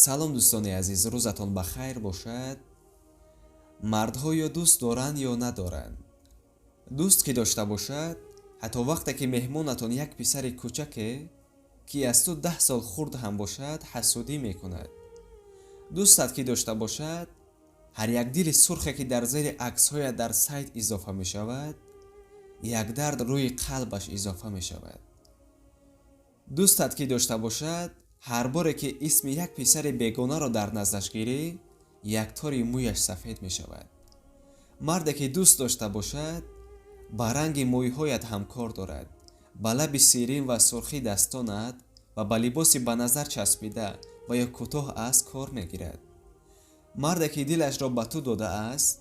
Салом, дӯстони азиз, рӯзатон ба хайр бошад. Мардҳо ё дӯст доранд, ё надоранд. Дӯст ки дошта бошад, ҳатто вақте ки меҳмонатон як писари кӯчаке, ки аз ту 10 сол хурд ҳам бошад, ҳасудӣ мекунад. Дӯстат ки дошта бошад, ҳар як дили сурхе, ки дар зери аксҳоят дар сайт изофа мешавад, як дард рӯи қалбаш изофа мешавад. Дӯстат ки дошта бошад, ҳар боре ки исми як писари бегонаро дар наздаш гирӣ, як тори мӯяш сафед мешавад. Марде ки дӯст дошта бошад, ба ранги мӯйҳоят ҳамкор дорад, ба лаби сирин ва сурхи дастонат ва ба либоси ба назар часпида ва ё кӯтоҳ аст кор мегирад. Марде ки дилашро ба ту додааст,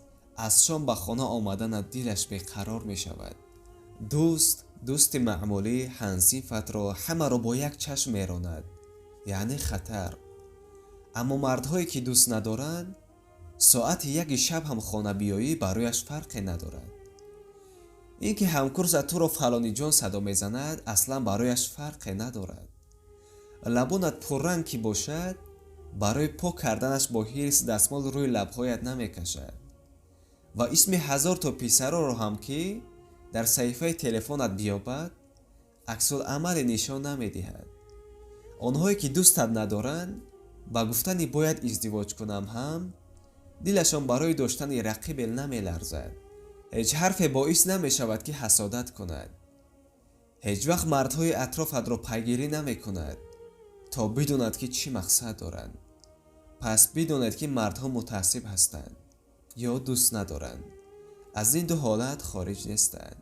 аз шом ба хона омаданат дилаш беқарор мешавад. Дӯст, дӯсти маъмулӣ, ҳамсинфатро ҳамаро бо як чашм меронад, яъне хатар. Аммо мардҳое ки дӯст надоранд, соати 1-и шаб ҳам хона биёӣ, барояш фарқе надорад. Ин ки ҳамкурсат туро фалониҷон садо мезанад, аслан барояш фарқе надорад. Лабонат пурранг ки бошад, барои пок карданаш бо ҳирс дастмол рӯи лабҳоят намекашад ва исми ҳазорто писароро ҳам ки дар саҳифаи телефонат биёбад, аксулъамале нишон намедиҳад. Онҳое ки дӯстат надоранд, ба гуфтани «бояд издивоҷ кунам» ҳам дилашон барои доштани рақибе намеларзад. Ҳеҷ ҳарфе боис намешавад, ки ҳасодат кунад. Ҳеҷ вақт мардҳои атрофатро пайгирӣ намекунад, то бидонад, ки чӣ мақсад доранд. Пас бидонед, ки мардҳо мутаассиб ҳастанд ё дӯст надоранд, аз ин ду ҳолат хориҷ нестанд.